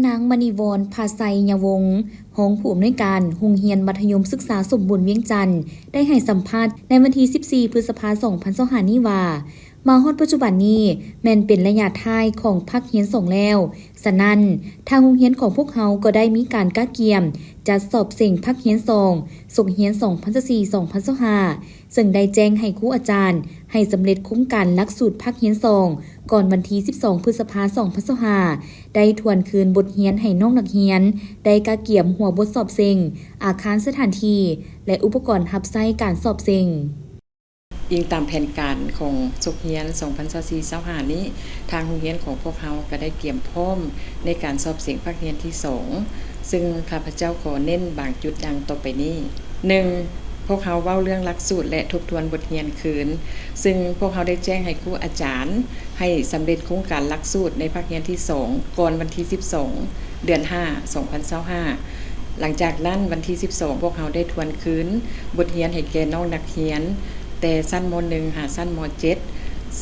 ນາງ ມະນີວອນ ພາໄຊຍະວົງ ຮອງຜູ້ອຳນວຍການໂຮງຮຽນມັດທະຍົມສຶກສາສົມບູນວຽງຈັນ ໄດ້ໃຫ້ສຳພາດໃນວັນທີສິບສີ່ ພຶດສະພາ ສອງພັນຊາວຫ້ານີ້ວ່າ ມາຮອດປັດຈຸບັນນີ້ແມ່ນເປັນໄລຍະທ້າຍຂອງພາກຮຽນສອງແລ້ວ, ສະນັ້ນ ທາງໂຮງຮຽນຂອງພວກເຮົາກໍໄດ້ມີການກະກຽມຈັດສອບເສັງພາກຮຽນສອງ ສົກຮຽນສອງພັນຊາວສີ່ ສອງພັນຊາວຫ້າ ເຊິ່ງໄດ້ແຈ້ງໃຫ້ຄູອາຈານໃຫ້ສຳເລັດໂຄງການຫຼັກສູດພາກຮຽນສອງ ກ່ອນວັນທີສິບສອງ ພຶດສະພາ ສອງພັນຊາວຫ້າ ໄດ້ທວນຄືນບົດຮຽນໃຫ້ນ້ອງນັກຮຽນ ໄດ້ກະກຽມຫົວບົດສອບເສັງ, ອາຄານສະຖານທີ່ ແລະ ອຸປະກອນຮັບໃຊ້ການສອບເສັງ. ອີງຕາມແຜນການຂອງສົກຮຽນສອງພັນຊາວສີ່ ຊາວຫ້ານີ້, ທາງໂຮງຮຽນຂອງພວກເຮົາກໍໄດ້ກຽມພ້ອມໃນການສອບເສັງພາກຮຽນທີສອງ ຊຶ່ງຂ້າພະເຈົ້າຂໍເນັ້ນບາງຈຸດດັ່ງຕໍ່ໄປນີ້. ໜຶ່ງ, ພວກເຮົາເວົ້າເລື່ອງຫຼັກສູດ ແລະ ທົບທວນບົດຮຽນຄືນ, ຊຶ່ງພວກເຮົາໄດ້ແຈ້ງໃຫ້ຄູອາຈານໃຫ້ສຳເລັດໂຄງການຫຼັກສູດໃນພາກຮຽນທີສອງ ກ່ອນວັນທີສິບສອງ ເດືອນຫ້າ ສອງພັນຊາວຫ້າ. ຫຼັງຈາກນັ້ນ ວັນທີສິບສອງ ພວກເຮົາໄດ້ທວນຄືນບົດຮຽນໃຫ້ແກ່ນ້ອງນັກຮຽນ ແຕ່ຊັ້ນ ມ.ໜຶ່ງ ຫາຊັ້ນ ມ.ເຈັດ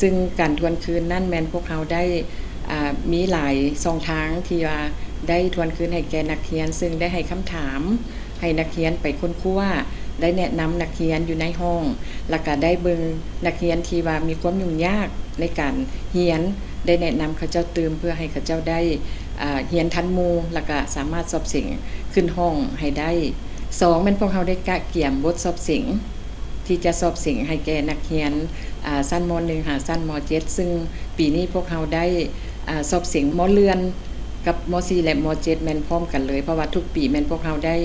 ຊຶ່ງການທວນຄືນນັ້ນແມ່ນພວກເຮົາໄດ້ ອ່າ ມີຫຼາຍຊ່ອງທາງທີ່ວ່າໄດ້ທວນຄືນໃຫ້ແກ່ນັກຮຽນ, ຊຶ່ງໄດ້ໃຫ້ຄຳຖາມໃຫ້ນັກຮຽນໄປຄົ້ນຄວ້າ, ໄດ້ແນະນຳນັກຮຽນຢູ່ໃນຫ້ອງ, ແລ້ວກະໄດ້ເບິ່ງນັກຮຽນທີ່ວ່າມີຄວາມຫຍຸ້ງຍາກໃນການຮຽນ, ໄດ້ແນະນຳເຂົາເຈົ້າຕື່ມ ເພື່ອໃຫ້ເຂົາເຈົ້າໄດ້ ອ່າ ຮຽນທັນໝູ່ ແລ້ວກະສາມາດສອບເສັງຂຶ້ນຫ້ອງໃຫ້ໄດ້. ສອງ ແມ່ນພວກເຮົາໄດ້ກະກຽມບົດສອບເສັງ ທີ່ຈະສອບເສັງໃຫ້ແກ່ນັກຮຽນ ອ່າ ຊັ້ນ ມ.ໜຶ່ງ ຫາຊັ້ນ ມ.ເຈັດ ຊຶ່ງປີນີ້ພວກເຮົາໄດ້ ອ່າ ສອບເສັງ ມ.ເລື່ອນ ກັບ ມ.ສີ່ ແລະ ມ.ເຈັດ ແມ່ນພ້ອມກັນເລີຍ, ເພາະວ່າທຸກປີແມ່ນພວກເຮົາໄດ້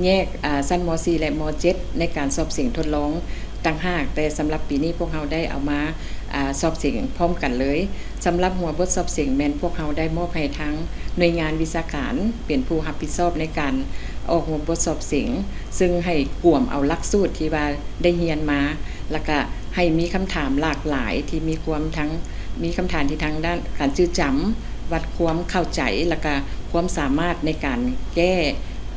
ແຍກ ອ່າ ຊັ້ນ ມ.ສີ່ ແລະ ມ.ເຈັດ ໃນການສອບເສັງທົດລອງຕ່າງຫາກ, ແຕ່ສຳລັບປີນີ້ພວກເຮົາໄດ້ເອົາມາ ອ່າ ສອບເສັງພ້ອມກັນເລີຍ. ສຳລັບຫົວບົດສອບເສັງແມ່ນພວກເຮົາໄດ້ມອບໃຫ້ທາງໜ່ວຍງານວິຊາການເປັນຜູ້ຮັບຜິດຊອບໃນການອອກຫົວບົດສອບເສັງ, ຊຶ່ງໃຫ້ກວມເອົາຫຼັກສູດທີ່ວ່າໄດ້ຮຽນມາ, ແລ້ວກະໃຫ້ມີຄຳຖາມຫຼາກຫຼາຍທີ່ມີຄວາມທັງ ມີຄຳຖາມທີ່ທາງດ້ານການຈື່ຈຳ, ວັດຄວາມເຂົ້າໃຈ, ແລ້ວກະຄວາມສາມາດໃນການແກ້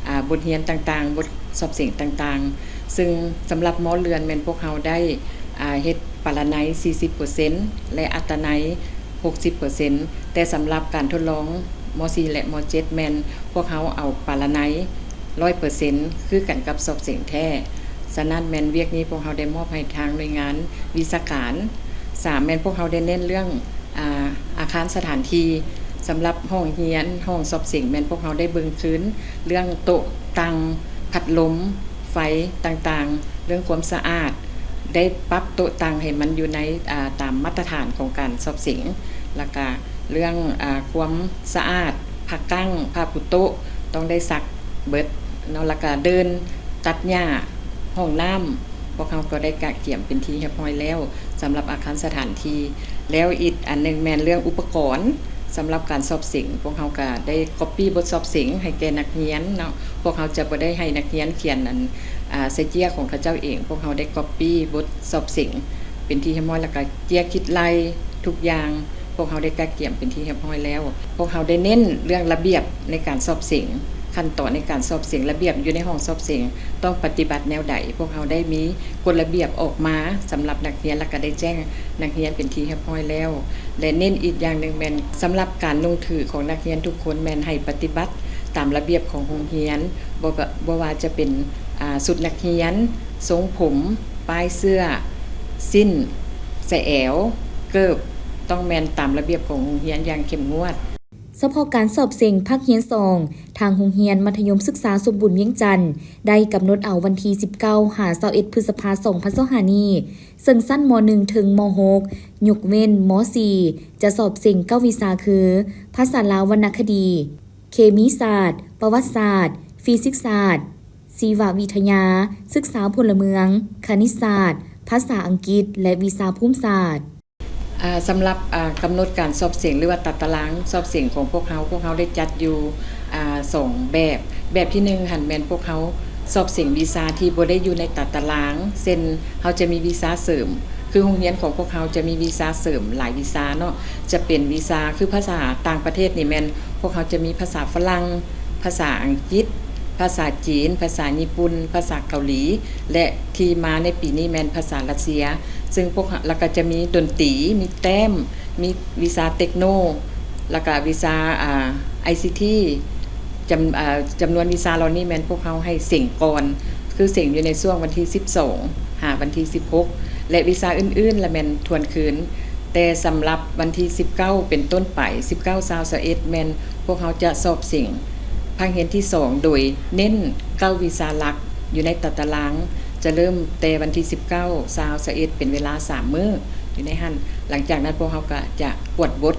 ອ່າ ບົດຮຽນຕ່າງໆ, ບົດສອບເສັງຕ່າງໆ. ຊຶ່ງສຳລັບ ມ.ເລື່ອນ ແມ່ນພວກເຮົາໄດ້ ອ່າ ເຮັດປາລະໄນ ສີ່ສິບເປີເຊັນ ແລະ ອັດຕະໄນ ຫົກສິບເປີເຊັນ, ແຕ່ສຳລັບການທົດລອງ ມ.ສີ່ ແລະ ມ.ເຈັດ ແມ່ນພວກເຮົາເອົາປາລະໄນ ຮ້ອຍເປີເຊັນ ຄືກັນກັບສອບເສັງແທ້. ສະນັ້ນແມ່ນວຽກນີ້ພວກເຮົາໄດ້ມອບໃຫ້ທາງໜ່ວຍງານວິຊາການ. ສາມ ແມ່ນພວກເຮົາໄດ້ເນັ້ນເລື່ອງ ອ່າ ອາຄານສະຖານທີ່ ສຳລັບຫ້ອງຮຽນ, ຫ້ອງສອບເສັງ ແມ່ນພວກເຮົາໄດ້ເບິ່ງຄືນເລື່ອງໂຕະ, ຕັ່ງ, ພັດລົມ, ໄຟຕ່າງໆ, ເລື່ອງຄວາມສະອາດ, ໄດ້ປັບໂຕະຕັ່ງໃຫ້ມັນຢູ່ໃນ ອ່າ ຕາມມາດຕະຖານຂອງການສອບເສັງ, ແລ້ວກະເລື່ອງ ອ່າ ຄວາມສະອາດ, ຜ້າກັ້ງ, ຜ້າປູໂຕະ ຕ້ອງໄດ້ຊັກເບິດເນາະ, ແລ້ວກະເດີ່ນ, ຕັດຫຍ້າ, ຫ້ອງນ້ຳ ພວກເຮົາກໍໄດ້ກະກຽມເປັນທີ່ຮຽບຮ້ອຍແລ້ວ ສຳລັບອາຄານສະຖານທີ່. ແລ້ວອີກອັນໜຶ່ງແມ່ນເລື່ອງອຸປະກອນ ສຳລັບການສອບເສັງ, ພວກເຮົາກະໄດ້ກັອບປີ້ບົດສອບເສັງໃຫ້ແກ່ນັກຮຽນເນາະ. ພວກເຮົາຈະບໍ່ໄດ້ໃຫ້ນັກຮຽນຂຽນອັນ ອ່າ ໃສ່ເຈ້ຍຂອງເຂົາເຈົ້າເອງ, ພວກເຮົາໄດ້ກັອບປີ້ບົດສອບເສັງເປັນທີ່ຮຽບຮ້ອຍ ແລ້ວກະເຈ້ຍຄິດໄລ່ທຸກຢ່າງ ພວກເຮົາໄດ້ກະກຽມເປັນທີ່ຮຽບຮ້ອຍແລ້ວ. ພວກເຮົາໄດ້ເນັ້ນເລື່ອງລະບຽບໃນການສອບເສັງ, ຂັ້ນຕອນໃນການສອບເສັງ, ລະບຽບຢູ່ໃນຫ້ອງສອບເສັງຕ້ອງປະຕິບັດແນວໃດ. ພວກເຮົາໄດ້ມີກົດລະບຽບອອກມາສຳລັບນັກຮຽນ ແລ້ວກະໄດ້ແຈ້ງນັກຮຽນເປັນທີ່ຮຽບຮ້ອຍແລ້ວ. ແລະ ເນັ້ນອີກຢ່າງໜຶ່ງແມ່ນ ສຳລັບການນຸ່ງຖືຂອງນັກຮຽນທຸກຄົນແມ່ນໃຫ້ປະຕິບັດຕາມລະບຽບຂອງໂຮງຮຽນ, ບໍ່ກະ ບໍ່ວ່າຈະເປັນ ອ່າ ຊຸດນັກຮຽນ, ຊົງຜົມ, ປ້າຍເສື້ອ, ສິ້ນ, ສະແອວ, ເກີບ ຕ້ອງແມ່ນຕາມລະບຽບຂອງໂຮງຮຽນຢ່າງເຂັ້ມງວດ. ສະເພາະການສອບເສັງພາກຮຽນສອງ ທາງໂຮງຮຽນມັດທະຍົມສຶກສາສົມບູນວຽງຈັນ ໄດ້ກຳນົດເອົາວັນທີສິບເກົ້າ ຫາ ຊາວເອັດ ພຶດສະພາ ສອງພັນຊາວຫ້ານີ້, ເຊິ່ງຊັ້ນ ມ.ໜຶ່ງ ເຖິງ ມ.ຫົກ ຍົກເວັ້ນ ມ.ສີ່ ຈະສອບເສັງເກົ້າວິຊາຄື ພາສາລາວວັນນະຄະດີ, ເຄມີສາດ, ປະຫວັດສາດ, ຟີຊິກສາດ, ຊີວະວິທະຍາ, ສຶກສາພົນລະເມືອງ, ຄະນິດສາດ, ພາສາອັງກິດ ແລະ ວິຊາພູມສາດ. ອ່າ ສຳລັບ ອ່າ ກຳນົດການສອບເສັງ ຫຼືວ່າຕາຕະລາງສອບເສັງຂອງພວກເຮົາ, ພວກເຮົາໄດ້ຈັດຢູ່ ອ່າ ສອງແບບ. ແບບທີໜຶ່ງຫັ້ນແມ່ນພວກເຮົາສອບເສັງວິຊາທີ່ບໍ່ໄດ້ຢູ່ໃນຕາຕະລາງ, ເຊັ່ນ ເຮົາຈະມີວິຊາເສີມ, ຄືໂຮງຮຽນຂອງພວກເຮົາຈະມີວິຊາເສີມຫຼາຍວິຊາເນາະ, ຈະເປັນວິຊາຄືພາສາຕ່າງປະເທດນີ້ແມ່ນພວກເຮົາຈະມີພາສາຝຣັ່ງ, ພາສາອັງກິດ, ພາສາຈີນ, ພາສາຍີ່ປຸ່ນ, ພາສາເກົາຫຼີ ແລະ ທີ່ມາໃນປີນີ້ແມ່ນພາສາຣັດເຊຍ. ເຊິ່ງພວກເຮົາ ແລ້ວກໍຈະມີດົນຕີ, ມີແຕ້ມ, ມີວິຊາເຕັກໂນ, ແລ້ວກະວິຊາ ອາ ໄອຊີທີ ຈຳ ອາ ຈຳນວນວິຊາເຫຼົ່ານີ້ແມ່ນພວກເຮົາໃຫ້ເສັງກ່ອນ ຄືເສັງຢູ່ໃນຊ່ວງວັນທີສິບສອງ ຫາວັນທີສິບຫົກ ແລະ ວິຊາອື່ນໆລະແມ່ນທວນຄືນ. ແຕ່ສຳລັບວັນທີສິບເກົ້າເປັນຕົ້ນໄປ ສິບເກົ້າ ຊາວ ຊາວເອັດ ແມ່ນພວກເຮົາຈະສອບເສັງພາກຮຽນທີສອງ ໂດຍເນັ້ນເກົ້າວິຊາຫຼັກຢູ່ໃນຕາຕະລາງ ຈະເລີ່ມແຕ່ວັນທີສິບເກົ້າ ຊາວ ຊາວເອັດ ເປັນເວລາສາມມື້ຢູ່ໃນຫັ້ນ. ຫຼັງຈາກນັ້ນພວກເຮົາກະຈະກວດບົດ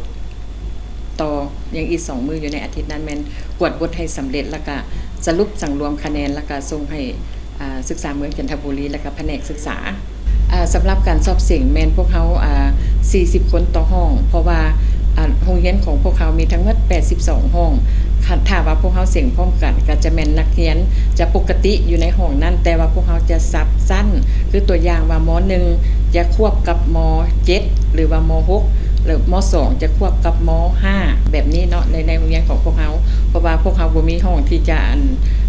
ຕໍ່ຍັງອີກສອງມື້ຢູ່ໃນອາທິດນັ້ນ ແມ່ນກວດບົດໃຫ້ສຳເລັດ ແລ້ວກະສະຫຼຸບສັງລວມຄະແນນ ແລ້ວກະສົ່ງໃຫ້ ອາ ສຶກສາເມືອງຈັນທະບູລີ ແລ້ວກະພະແນກສຶກສາ. ອາ ສຳລັບການສອບເສັງແມ່ນພວກເຮົາ ອາ ສີ່ສິບຄົນຕໍ່ຫ້ອງ ເພາະວ່າ ອາ ໂຮງຮຽນຂອງພວກເຮົາມີທັງໝົດແປດສິບສອງຫ້ອງ. ຄັນຖ້າວ່າພວກເຮົາເສັງພ້ອມກັນ ກະຈະແມ່ນນັກຮຽນຈະປົກກະຕິຢູ່ໃນຫ້ອງນັ້ນ ແຕ່ວ່າພວກເຮົາຈະສັບຊັ້ນ ຄືຕົວຢ່າງວ່າ ມໍໜຶ່ງ ຈະຄວບກັບ ມໍເຈັດ ຫຼືວ່າ ມໍຫົກ ຫຼື ມໍສອງ ຈະຄວບກັບ ມໍຫ້າ ແບບນີ້ເນາະ ໃນ ໃນໂຮງຮຽນຂອງພວກເຮົາ. ເພາະວ່າພວກເຮົາບໍ່ມີຫ້ອງທີ່ຈະ ອັນ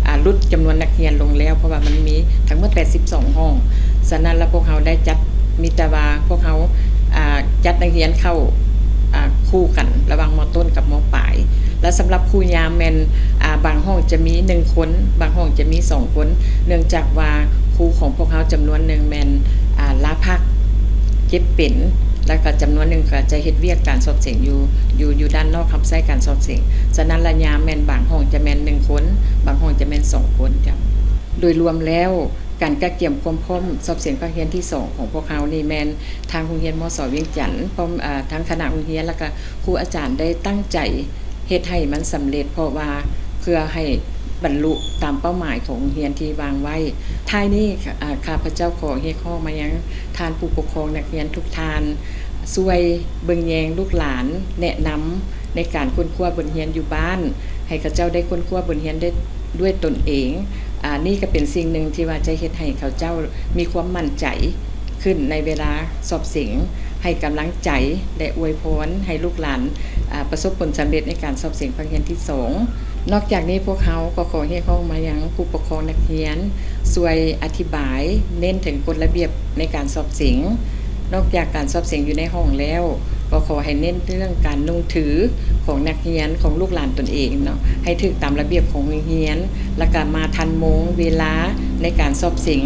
ອາ ຫຼຸດຈຳນວນນັກຮຽນລົງແລ້ວ ເພາະວ່າມັນມີທັງໝົດແປດສິບສອງຫ້ອງ. ສະນັ້ນລະພວກເຮົາໄດ້ຈັດ ມີແຕ່ວ່າພວກເຮົາ ອາ ຈັດນັກຮຽນເຂົ້າ ອາ ຄູ່ກັນລະຫວ່າງ ມໍຕົ້ນ ກັບ ມໍປາຍ. ແລະ ສຳລັບຄູ່ຍາມແມ່ນ ອາ ບາງຫ້ອງຈະມີໜຶ່ງຄົນ ບາງຫ້ອງຈະມີສອງຄົນ ເນື່ອງຈາກວ່າຄູຂອງພວກເຮົາຈຳນວນໜຶ່ງແມ່ນ ອາ ລາພັກເຈັບເປັນ ແລ້ວກະຈຳນວນໜຶ່ງກະຈະເຮັດວຽກການສອບເສັງຢູ່ ຢູ່ ຢູ່ດ້ານນອກຮັບໃຊ້ການສອບເສັງ. ສະນັ້ນລະຍາມແມ່ນບາງຫ້ອງຈະແມ່ນໜຶ່ງຄົນ ບາງຫ້ອງຈະແມ່ນສອງຄົນເຈົ້າ. ໂດຍລວມແລ້ວ ການກະກຽມຄວາມພ້ອມສອບເສັງພາກຮຽນທີສອງຂອງພວກເຮົານີ້ແມ່ນທາງໂຮງຮຽນ ມສ ວຽງຈັນ ພ້ອມ ອາ ທາງຄະນະໂຮງຮຽນ ແລ້ວກະຄູອາຈານໄດ້ຕັ້ງໃຈ ເຮັດໃຫ້ມັນສຳເລັດ ເພາະວ່າເພື່ອໃຫ້ບັນລຸຕາມເປົ້າໝາຍຂອງໂຮງຮຽນທີ່ວາງໄວ້. ທ້າຍນີ້ ອາ ຂ້າພະເຈົ້າຂໍຮຽກຮ້ອງມາຍັງທ່ານຜູ້ປົກຄອງນັກຮຽນທຸກທ່ານ ຊ່ວຍເບິ່ງແຍງລູກຫຼານ ແນະນຳໃນການຄົ້ນຄວ້າບົດຮຽນຢູ່ບ້ານ ໃຫ້ເຂົາເຈົ້າໄດ້ຄົ້ນຄວ້າບົດຮຽນໄດ້ດ້ວຍຕົນເອງ. ອາ ນີ້ກະເປັນສິ່ງໜຶ່ງທີ່ວ່າຈະເຮັດໃຫ້ເຂົາເຈົ້າມີຄວາມໝັ້ນໃຈ ຂຶ້ນໃນເວລາສອບເສັງ ໃຫ້ກຳລັງໃຈ ແລະ ອວຍພອນໃຫ້ລູກຫຼານ ອາ ປະສົບຜົນສຳເລັດໃນການສອບເສັງພາກຮຽນທີສອງ. ນອກຈາກນີ້ພວກເຮົາກໍຂໍຮຽກຮ້ອງມາຍັງຜູ້ປົກຄອງນັກຮຽນ ຊ່ວຍອະທິບາຍເນັ້ນເຖິງກົດລະບຽບໃນການສອບເສັງ. ນອກຈາກການສອບເສັງຢູ່ໃນຫ້ອງແລ້ວ ກໍຂໍໃຫ້ເນັ້ນເລື່ອງການນຸ່ງຖືຂອງນັກຮຽນ ຂອງລູກຫຼານຕົນເອງເນາະ ໃຫ້ຖືກຕາມລະບຽບຂອງໂຮງຮຽນ ແລ້ວກະມາທັນໂມງເວລາໃນການສອບເສັງ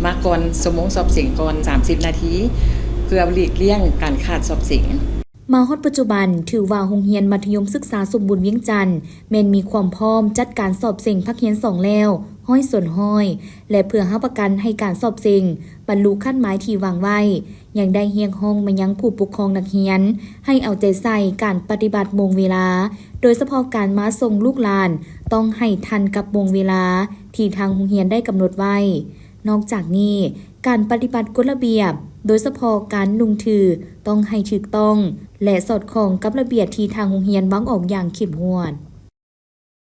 ມາກ່ອນຊົ່ວໂມງສອບເສັງກ່ອນສາມສິບນາທີ ເພື່ອຫຼີກລ່ຽງການຂາດສອບເສັງ. ມາຮອດປັດຈຸບັນ ຖືວ່າໂຮງຮຽນມັດທະຍົມສຶກສາສົມບູນວຽງຈັນ ແມ່ນມີຄວາມພ້ອມຈັດການສອບເສັງພາກຮຽນສອງແລ້ວຮ້ອຍສ່ວນຮ້ອຍ ແລະ ເພື່ອຮັບປະກັນໃຫ້ການສອບເສັງບັນລຸຄາດໝາຍທີ່ວາງໄວ້ ຍັງໄດ້ຮຽກຮ້ອງມາຍັງຜູ້ປົກຄອງນັກຮຽນ ໃຫ້ເອົາໃຈໃສ່ການປະຕິບັດໂມງເວລາ ໂດຍສະເພາະການມາສົ່ງລູກຫຼານຕ້ອງໃຫ້ທັນກັບໂມງເວລາທີ່ທາງໂຮງຮຽນໄດ້ກຳນົດໄວ້. ນອກຈາກນີ້ ການປະຕິບັດກົດລະບຽບ ໂດຍສະເພາະການນຸ່ງຖື ຕ້ອງໃຫ້ຖືກຕ້ອງ ແລະ ສອດຄ່ອງກັບລະບຽບທີ່ທາງໂຮງຮຽນວາງອອກຢ່າງເຂັ້ມງວດ.